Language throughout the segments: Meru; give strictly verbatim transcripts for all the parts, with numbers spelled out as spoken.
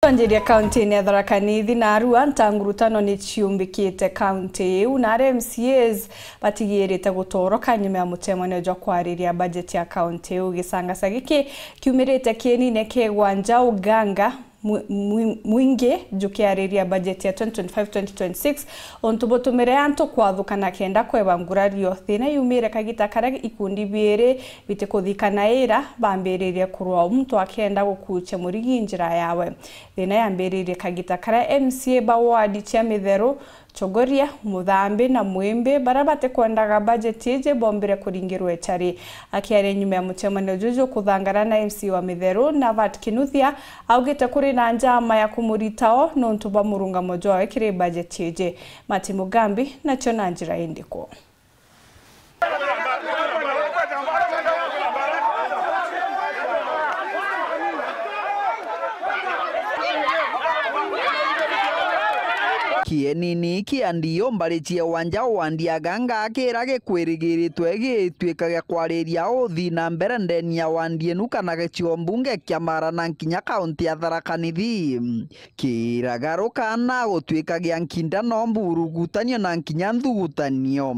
Twanjiria kaunti-ini ya Tharaka Nithi, na arua ntangurutano ni ciumbikite kaunti iu, na aria M C As batigirite gutoroka nyuma ya mucemanio jwa kwariria bajeti ya kaunti iu. Gicangasa giki kiumirite kienine kia Igwa Njau, Ganga, mwi-, mwi-, mwingi jukiariria bajeti ya twenty twenty-five twenty twenty-six, untu butumire antu kwathukana kenda kweba ngurario. Thina yumire kagita karia ikundi biiri bitikuthikanaira bambiririe kurua, o muntu akenda gukuucia murigi njira yawe. Thina yambiririe kagita karia M C A ba ward cia Mitheru, Chogoria, Muthambi na Mwimbi, baria batikwendaga bajeti iji, bombire kuringirwa echari. Akiaria nyuma ya mucemanio juju kuthangana na M C A wa Mitheru, Navat Kinuthia, augite kuri na njama ya kumurita o nontu bwa murungamo jwawe kiri bajeti iji. Martin Mugambi, nacio na njira indiku? Kienini kia ndio mbari cia Wanja wa Ndiaganga kira gikwirigiritwe gituika gia kwariria uthi na mbere ndeni ya wandi inu kana gicigo mbunge kia Mara na nkinya kaunti ya Tharaka Nithi. Kiragaruka na gutuika gia nkinda no mburugutanio na nkinya nthugutanio.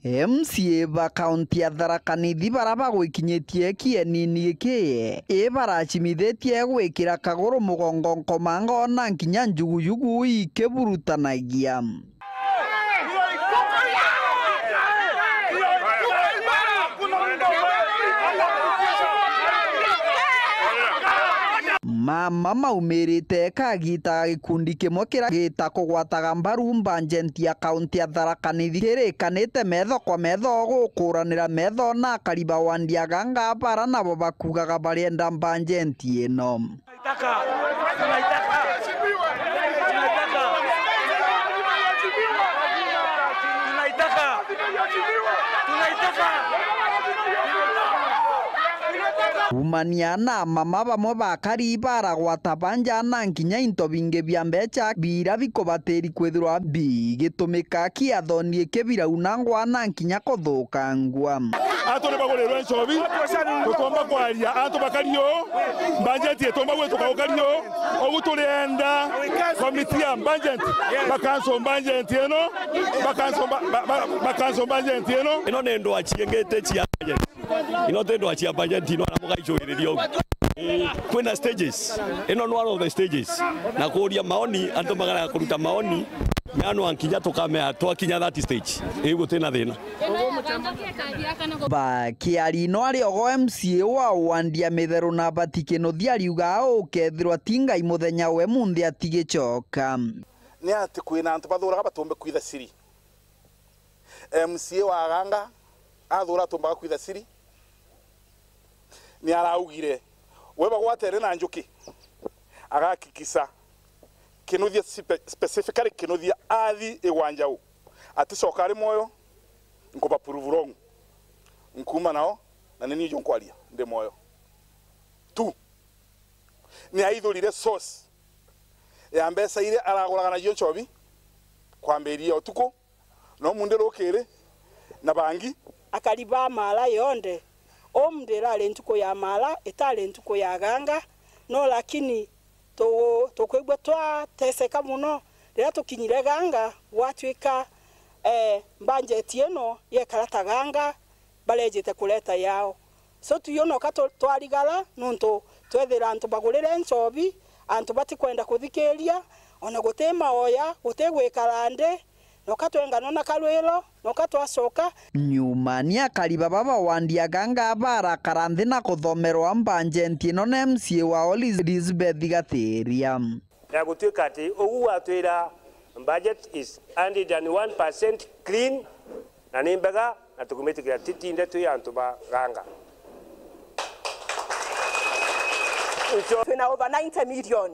M C A ba kaunti ya Tharaka Nithi bara bagwikinyitie kienini giki, i baracimithitie gwikira kaguru mugongo nkomango na nkinya njugujugu ikibutanagia. Mama maumirite kagita gikundi kimwe kira gita kugwataga mbaru mbanjenti ya kaunti ya Tharaka Nithi kirikanite metho kwa metho gukuranira metho na akari ba wa Ndiaganga bara nabo bakugaga barienda mbanjenti ino. Tunaitaka. Tunaitaka. Tunaitaka. Tunaitaka. Tunaitaka. Kumania na mama bamwe bakari baragwata banja na nkinya into bingi bia mbecha bira bikubatiri kwithirwa bigitumika kiathoni iki biraunangwa na nkinya kuthukangua. Antu ni bagurirwe nchobi, tutomba kwaria, antu bakari uu, mbanjenti itomba gwituka ukari uu. Ugu turienda komiti ya mbanjenti, bakanso mbanjenti ino, bakanso mba-, ba-, ba-, bakanso mbanjenti ino. Ino ni ndwa ciengete cia mbanjenti. Ino ti ndwa cia mbanjenti, ino ara mugaicuiriria ugu. Kwina stages. Ino ni one of the stages. Na kuuria maoni, antu magara kuruta maoni, meanwa nkinya tukamea twakinya that stage. Ii gutina thina. Bakiari no ari ogo M C A wa Wandia Mitheru na Bati Kinuthia ariuga ukethirwa ti Ngai muthenya we munthi atigicoka. Ni ati kwina antu bathuraga batumbe kwitha siri. M C A wa Ganga athura atumbaga kwitha siri. Ni araugire we bagwatene na njuki agakikisa Kinuthia spe-, specifically Kinuthia athi Igwa Njau. Aticoka ari mwoyo, nkuba prove wrong. Nkuuma nao, na ni nijo nkwaria, ndi mwoyo. Tu. Ni aithurire source ya mbeca iria araguraga nacio nchobi, kwambiria utuku, no munthi rukiri, na bangi. Akari ba Mara yonthe, umuthi irari ntuku ya Mara, itari ntuku ya Ganga, no lakini tu-, tukwigua twateseka mono riria tukinyire Ganga, gwatwika, eh, mbanjeti ino yekara ta Ganga barejite kureta yao. So tuyo noka tu-, twarigara, nontu twethira antu bagurire nchobi, antu batikwenda kuthikiria, ona guti maoya, guti gwikara nthi, noka twenganwa na karwiro, noka twacoka. Nyuma ni akari baba ba Wandia Ganga barakara nthi na kuthomerwa mbanjenti ino na M C A wao Liz-, Elizabeth Gatiria. Ya gutuika ati ugu watwira budget is hundred and one percent clean, na ni mbega, na tukumitikira titinde twi antu ba Ganga. Ncho- Twina over ninety million.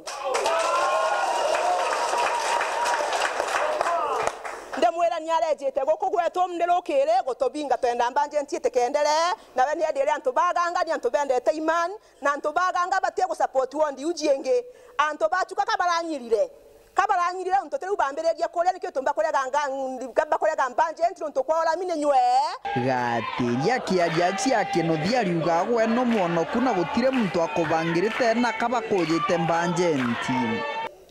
Ndimwira ni arejite guku gwetu ndi rukiri gutubinga twenda mbanjenti itikeendere, nawe ni endi iria antu baganga ni antu bendete iman, na antu baganga batie gusupport wondi iu jingi. Antu bachuka kabaranyirire. Kabaranyirire untu tiriu bambiririe kuria, nikio tumba kurega nga-, bakurega mbanjenti nuntu kwa urami ni nywe. Gatiria kiaria cia Kinuthia ariuga gwe no mwonoku na gutiri muntu akubangirite na kabakujite mbanjenti.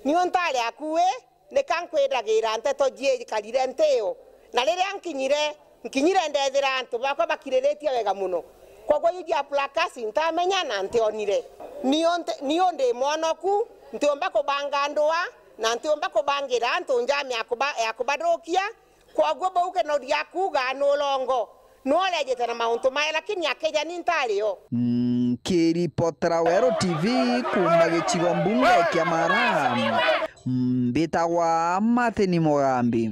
Niu ntari akui, nika nkwiragira nteto jiekarire ntio, na riria nkinyire, nkinyire ndethira antu bakwa bakiriritie wega muno. Kwoguo iu jia plakasi ntamenya na ntionire. Niu nti-, niu ndi mwonoku, ntiumba kubanga ndua, na ntiumba kubangira antu njami ya kuba-, ya kubathukia. Kwoguo bau Kinuthia akuuga ni urongo. Ni urejite na mauntu mae, lakini akija ni ntari o. Nkiripotera Weru T V kuuma gicigo mbunge kia Mara, mbitagwa Martin Mugambi.